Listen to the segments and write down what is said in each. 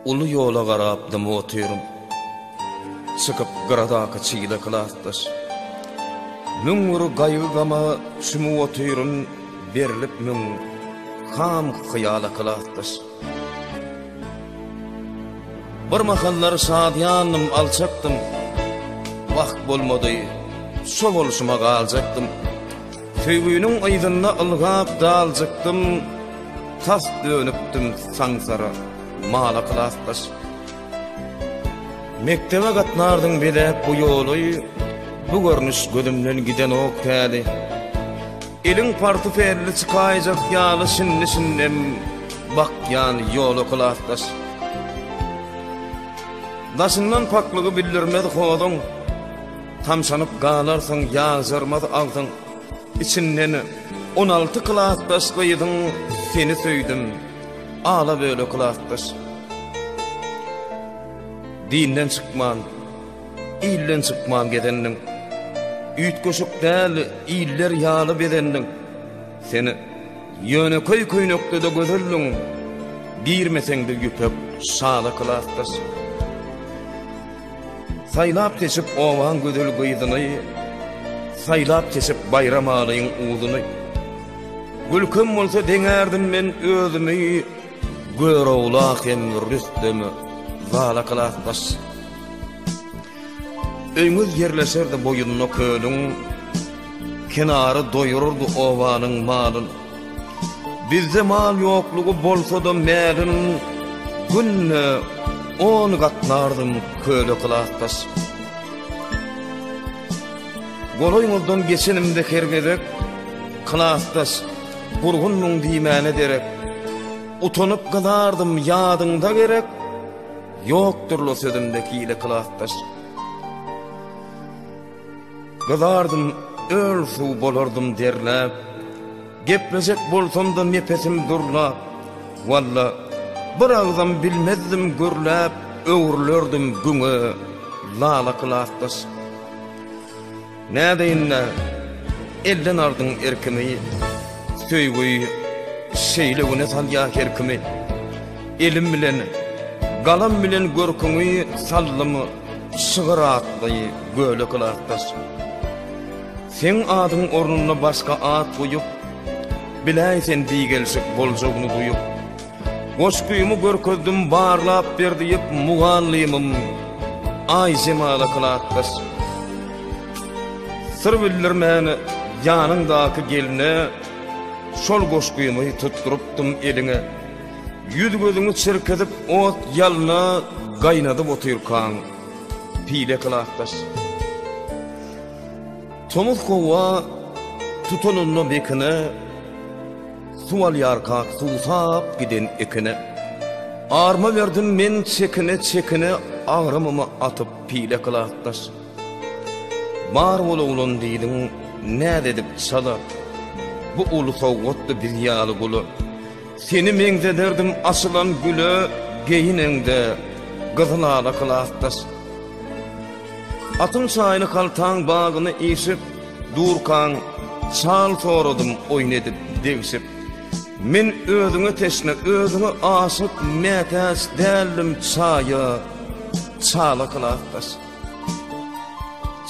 Uly ýola garap dymyp otyryn. Çykyp gyradaky çyla klasdaş. 1001 gaýgy-gama çümüp otyryn, berlip müň ham hyýala klasdaş. Bir mahallar şadyýandym, alçakdym. Wagt bolmady, şo bolşuma galjakdym. Söýgüniň yzynda ylgap daljykdym, Tas dönüpdim saňsara, mala klasdaş. Mekdebe gatnardyň bezäp bu ýoly, Bu görnüş gözümden gidenok häli. Eliň portfelli çykaýjak ýaly Şindi-şindem bakýan ýola klasdaş. Daşyndan paklygy bildirmez hozuň, Tamşanyp galarsyň ýagjarmaz agzyň. Içinden 16 klasdaş gyzyň Seni söýdüm, ala-böle klasdaş. Dinden çykman, ilden çykman gezendiň. Üýtgeşik däl, iller ýaly bezendiň. Sen ýönekeý köýnekde-de gözeldiň, Girmeseň-de ýüpek şala klasdaş. Saýlap-seçip obaň gözel gyzyny, Saýlap-seçip Baýramalyň uzuny. Gülkem bolsa deňärdim men özümi, Görogla hem Rüstem zala klasdaş. Öýüňiz ýerleşerdi boýunda kölüň, Kenary doýurardy obanyň malyn. Bizde mal ýoklugy bolsa-da mälim, Günde on gatnardym köle klasdaş. Golaýyňyzdan geçenimde her gezek, Klasdaş, gurgunmyň diýmäne derek, Utanyp gyzardym ýadyňda gerek, Ýokdur-la sözümde hile klasdaş. Gyzardym, öl suw bolardym derläp, Geplejek bolsam-da nepesim durlap, Walla, bir agzam bilmezdim gürläp, Öwrülerdim güňe, lala klasdaş. Nädeýin-dä, elden aldyň erkimi, Söýgi şeýle güne salýar her kimi. Elim bilen, galam bilen görküňi Saldym şygyr atly göle klasdaş. Seň adyň ornuna başga at goýup, Biläý sen bigelşik boljagyny duýup. Goşgymy görkezdim barlap ber diýip mugallymym Aýjemala klasdaş. Syr bildirmän ýanyňdaky gelne şol goşgymy tutdurypdym eliňe. Ýüz-gözüňi çirkizip ot ýalna gaýnadyp otyrkaň pile klasdaş. Tomus howa tutanynda bekine Suw alýarkak suwsap giden ekine. Arma berdim men çekine-çekine Agramymy atyp pile klasdaş. Bar bol oglan diýdiň näz edip çala, Bu uly sowgatdy biz ýaly gula. Seni meňzederdim açylan güle Geýineňde gyzyl ala klasdaş. Atyň çaýyny haltaň bagyny işip durkaň çal soradym oýun edip degşip. Men özüňe teşne özüňe aşyk mätäç däldim çaýa çala klasdaş.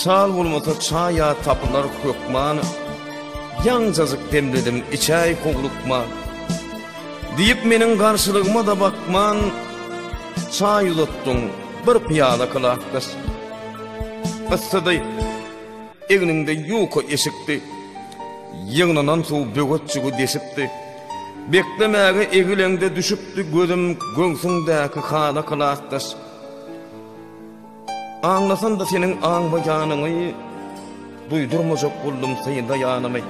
Çal bolmasa çaýa tapylar hökman ýaňjajyk demledim içäý howlukman. Diýip meniň garşylygyma-da bakman çaý uzatdyň bir pyýala klasdaş. Yssydy. Egniňde ýuka eşikdi. Ýygnanan suw böwetjigi deşipdi. Beklemäge egileňde düşüpdi gözüm göwsüňdäki hala klasdaş. Aňlasam-da seniň aňmaýanyňy, Duýdurmajak boldum synlaýanymy.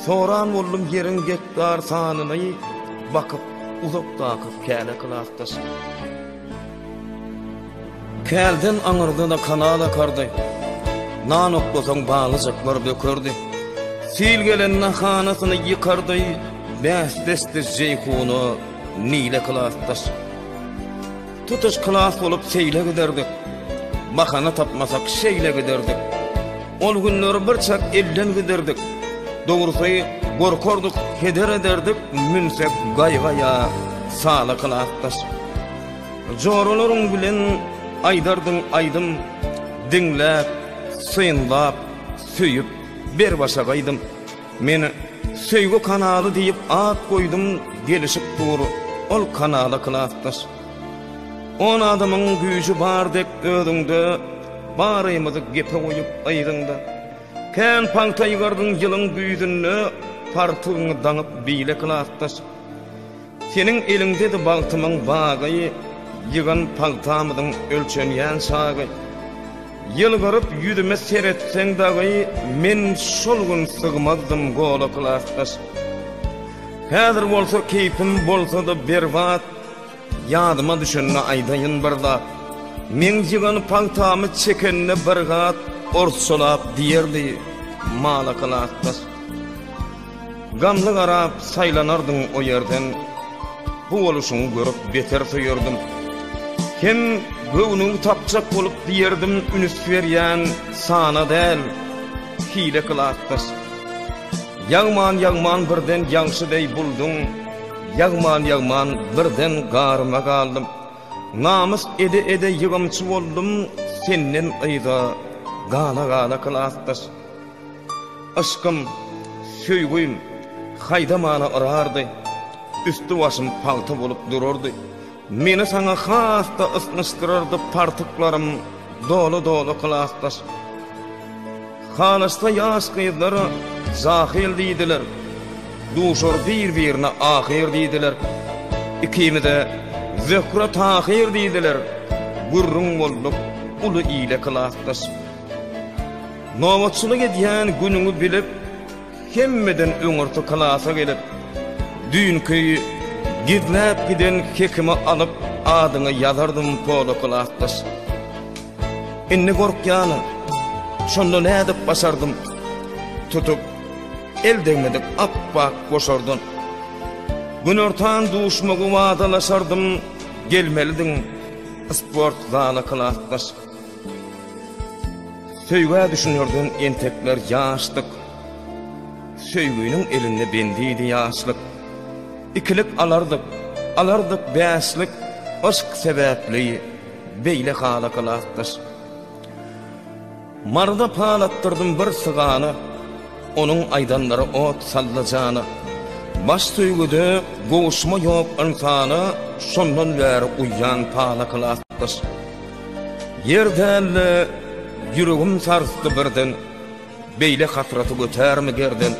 Soran boldum ýeriň gektar sanyny, Bakyp uzakdaky käle klasdaş. Kälden aňyrda-da kanal akardy. Nan oklasaň balyjaklar bökerdi. Sil gelende hanasyny ýykardy, Bäsdeşdi Jeýhuna, Nile klasdaş. Tutuş klas bolup seýle giderdik. Bahana tapmasak şeýle giderdik. Ol günleri bir çak elden giderdik. Dogrusy gorkardyk, heder ederdik, münsek gaýga ýa sala klasdaş. Joralaryň bilen aýdardyň aýdym, Diňläp, synlap, söýüp, ber-başagaýdym. Men Söýgi kanaly diýip at goýdum, Gelişip dur ol kanala klasdaş. On adamyň güýji bar dek özüňde, Barymyzy gepe goýup yzyňda. Kän pagta ýygardyň ýylyň güýzünde, Partygyňy daňyp bile klasdaş. Seniň eliňdedi bagtymyň bagy, Ýygan pagtamyzyň ölçenýän çagy. Ýylgyryp ýüzüme seretseň dagy, Men şol gün sygmazdym gola klasdaş. Häzir bolsa keýpim bolsa-da berbat, Ýadyma düşende aýdaýyn bir zat. Meň ýygan pagtamy çekende bir gat, Orsçalap diýerdi, Mala klasdaş. Gamly garap saýlanardyň o ýerden, Bu boluşyňy görüp beter söýerdim. Hem göwnüňi tapjak bolup diýerdim, Ünüs berýän sana däl, hile klasdaş. Ýagman-ýagman birden ýagşy deý bulduň, Ýagman-ýagman birden garyma galdym. Namys ede-ede ýygymçy boldum, Senden yza gala-gala klasdaş. Yşkym, söýgüm haýdamana yrardy, Üsti-başym pagta bolup durardy. Meni saňa has-da ysnyşdyrardy Partyklarym dola-dola klasdaş. Halaşsa ýaş gyzlar jahyl diýdiler, Duşar bir-birine ahyr diýdiler. Ikimize Zöhre-Tahyr diýdiler, Gürrüň bolduk uly ile klasdaş. Nobatçylyk edýän günüňi bilip, hemmeden öňürti klasa gelip, düýnki gizläp giden kekimi alyp adyňy ýazardym pola klasdaş. Indi gorkýan-a, şonda nädip başardym, tutup el degmedik ap-ak goşardan. Günortan duşmagy wadalaşardym, gelmelidiň sport zala klasdaş. Söýgä düşünerden entekler ýaşdyk, Söýginiň elinde bendidi ýaşlyk. Ikilik alardyk, alardyk bäşlik, Yşk sebäpli beýle hala klasdaş. Maryda pal atdyrdym bir sygana, Onuň aýdanlary ot saldy jana. Baş söýgüde gowuşma ýok ynsana, Şondan bäri uýýan pala klasdaş. Ýer däl-de, ýüregim sarsdy birden, Beýle hasraty götärmi gerden?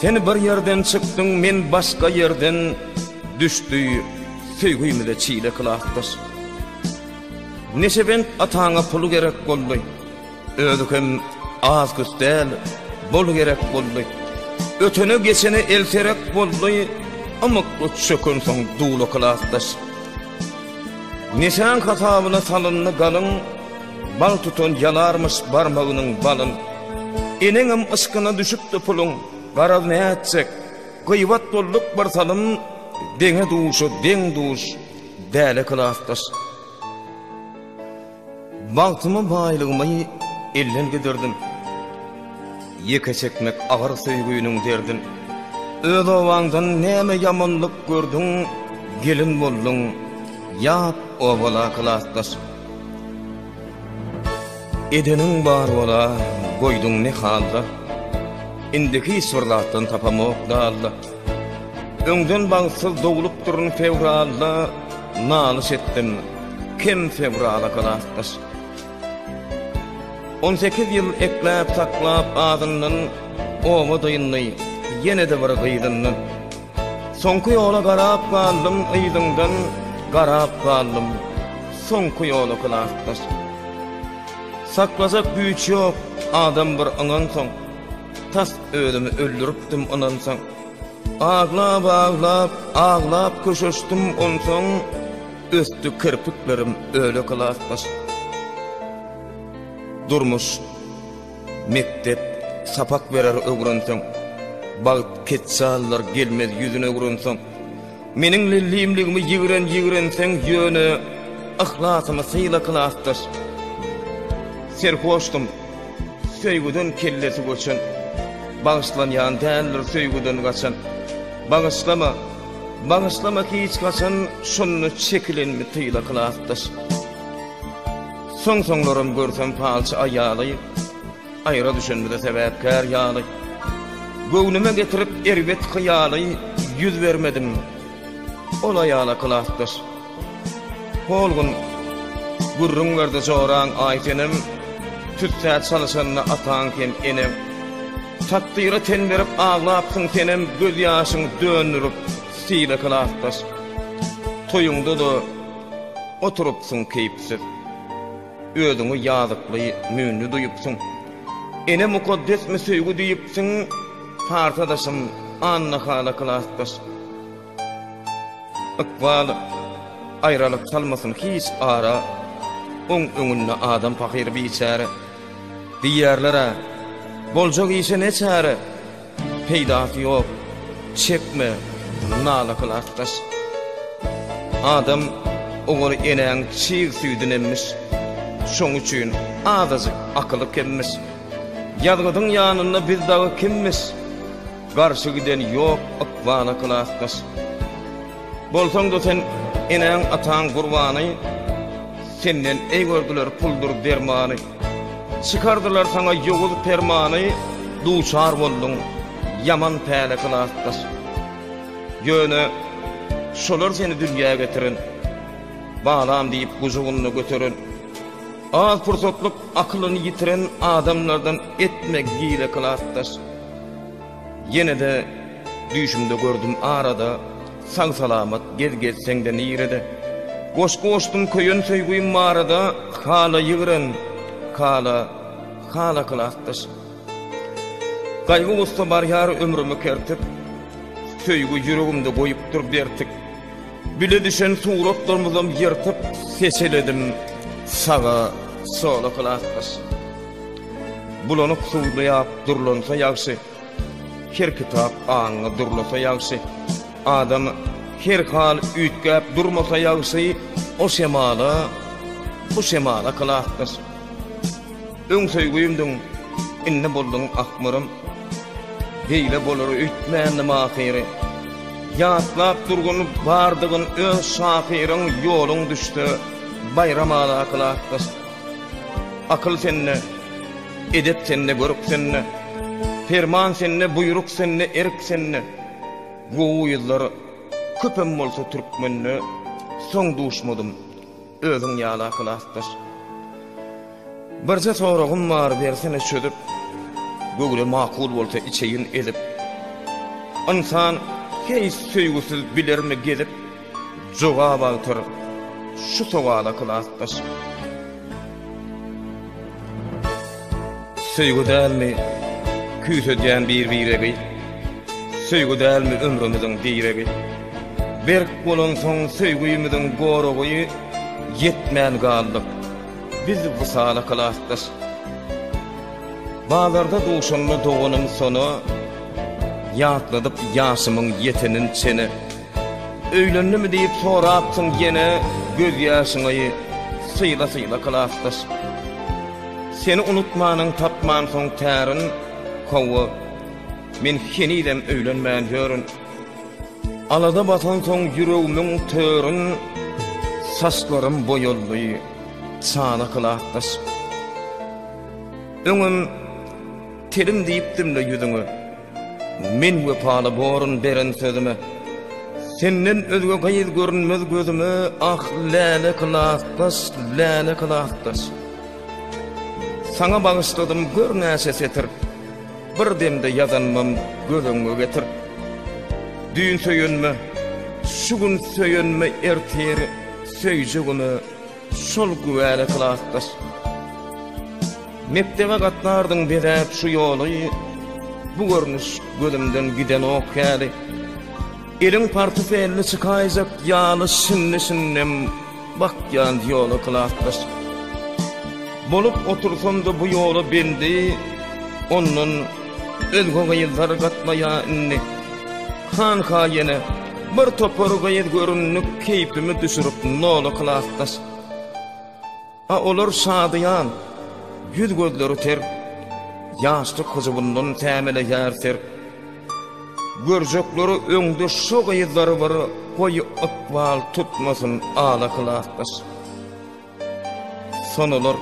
Sen bir ýerden çykdyň, men başga ýerden, Düşdi söýgimize çile klasdaş. Neşebent ataňa pul gerek boldy, Özi hem az-küs däl, bol gerek boldy. Ötene-geçene elserek boldy, Ymykly çökensoň dula klasdaş. Neşäň hasabyna salyndy galyň, Bal tutan ýalarmyş barmagynyň balyn. Eneňem yşkyna düşüpdi puluň, Garaz nätjek, gybat bolduk bir salym, Deňe-duşa deň-duş däle klasdaş. Bagtymy baýlygymy elden gidirdim. Ýeke çekmek agyr söýgüniň derdin. Öz obaňdan näme ýamanlyk gördüň, Gelin bolduň ýat obala klasdaş. Edeniň bar bola, goýduň ne halda, Indi hiç bir zatdan tapamok dalla. Öňden bagtsyz doglupdyryn fewralda, Nalyş etdim kem fewrala klasdaş. 18 ýyl ekläp-saklap azyndan, Oba dyndy ýene-de bir gyzyndan. Soňky ýola garap galdym yzyňdan, Garap galdym soňky ýola klasdaş. Saklajak güýç ýok adam bir ynansoň, Tas özümi öldüripdim ynansaň. Aglap-aglap, aglap köşeşdim onsoň, Ösdi kirpiklerim öle klasdaş. Durmuş, mekdep, sapak berer öwrenseň, Bagt ketjallar gelmez ýüzüne öwrenseň. Meniň lellimligimi ýigren ýigrenseň, Ýöne yhlasymy syla klasdaş. Serhoşdum, söýgüden kellesi göçen, Bagyşlanýan däldir söýgüden gaçan. Bagyşlama! Bagyşlama hiç haçan şonda çekilenmi tyla klasdaş. Soň-soňlaram görsem palçy aýaly, Aýra düşenimize sebäpkär ýaly. Göwnüme getirip erbet hyýaly, Ýüz bermedim ol aýala klasdaş. Hol gün gürrüň berdi joraň Aýsenem, Tüssä çalyşanda ataň hem eneň. Takdyra ten berip aglapsyň senem, Gözýaşyň döndürip sile klasdaş. Toýuňda-da oturypsyň keýpsiz. Özüňi ýazykly, müýnli duýupsyň. Ene mukaddesmi söýgi diýipsiň, Partadaşym Anna hala klasdaş. Ykbal aýralyk salmasyn hiç ara, Oň öňünde adam pahyr biçäre. Diýýärler-ä, boljak işe ne çäre? Peýdasy ýok, çekme nala klasdaş. Adam oguly enäň çig süýdün emmiş, Şoň üçin azajyk akyly kemmiş. Ýazgydyň ýanynda biz dagy kimmiş? Garşy giden ýok ykbala klasdaş. Bolsaň-da sen enäň-ataň gurbany, Senden eý gördüler puldur dermany. Çykardylar saňa ýowuz permany, Duçar bolduň ýaman päle klasdaş. Ýöne şolar seni dünýä getiren, Balam diýip gujagynda göteren, Az pursatlyk akylyny ýitiren Adamlardan etme gile klasdaş. Ýene-de düýşümde gördüm arada, Sag-salamat gez gezseň-de nirede. Goşgy goşdum köýen söýgim barada, Hala ýigren, hala, hala klasdaş. Gaýgy-gussa barýar ömrümi kertip, Söýgi ýüregimde goýupdyr bertik. Bile düşen suratlarymyzam ýyrtyp, Seçeledim saga, sola klasdaş. Bulanyk suwda ýap durlansa ýagşy, Her kitap aňyňy durlasa ýagşy. Adam her hal üýtgäp durmasa ýagşy, O şemala, bu şemala klasdaş. Öň söýgimdiň, indi bolduň ahmyrym. Beýle bolar öýtmändim ahyry. Ýatlap durgun bardygyn öz şahyryň Ýoluň düşse Baýramala klasdaş. Akyl sende, edep sende, görk sende, Perman sende, buýruk sende, erk sende. Gowy gyzlar köpem bolsa türkmende, Soň duşmadym özüň ýaly klasdaş. Birje soragym bar bersene çözüp, Göwne makul bolsa içeýin ezip. Ynsan heý söýgüsiz bilermi gezip, Jogap agtar şu sowala klasdaş. Söýgi dälmi küýsedýän bir-biregi, Söýgi dälmi ömrümiziň diregi? Berk bolansoň söýgimiziň goragy, Ýetmän galdyk biz wysala klasdaş. Bazarda duşanda doganym Sona, Ýatladyp ýaşymyň ýetenin çene. Öýlendimi diýip sorapsyň ýene Gözýaşyňy syla-syla klasdaş. Seni unutmanyň tapmansoň tärin Hawa, men henizem öýlenmän ýörün. Alada basansoň ýüregimiň törün Saçlarym boýaldy çala klasdaş. Öňem telim diýipdim-le ýüzüňe. Men wepaly borun beren sözüme. Senden özge gyz görünmez gözüme ah läle klasdaş läle klasdaş. Saňa bagyşladym gör näçe setir Bir demde ýazanymam göz öňüňe getir. Düýn söýenme şu gün söýenme ertir söýjegime Şol güwäle klasdaş. Mekdebe gatnardyň bezäp şu ýoly, Bu görnüş gözümden gidenok häli. Eliň portfelli çykaýjak ýaly Şindi-şindem bakýan ýola klasdaş. Bolup otursam-da bu ýola bendi, Ondan özge gyzlar gatnaýa indi. Hanha ýene bir topar gyz göründi Keýpimi düşürip nola klasdaş. A olar şadyýan, ýüz-gözleri ter, Ýaşlyk hyjuwyndan sämeleýär ser. Görjekleri öňde şo gyzlary bir goý ykbal tutmasyn ala klasdaş. Sonalar,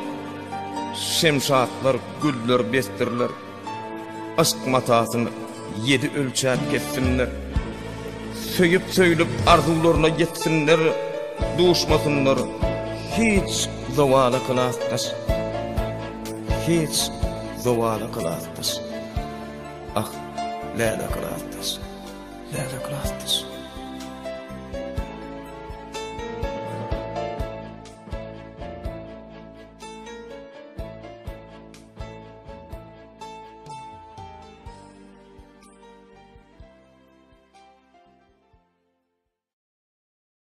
şemşatlar, güller besdirler. Yşk matasyny ýedi ölçäp kessinler. Söýüp-söýlüp arzuwlaryna ýetsinler, duşmasynlar hiç zowala klasdaş. Hiç zowala klasdaş. Ah, läle klasdaş, läle klasdaş.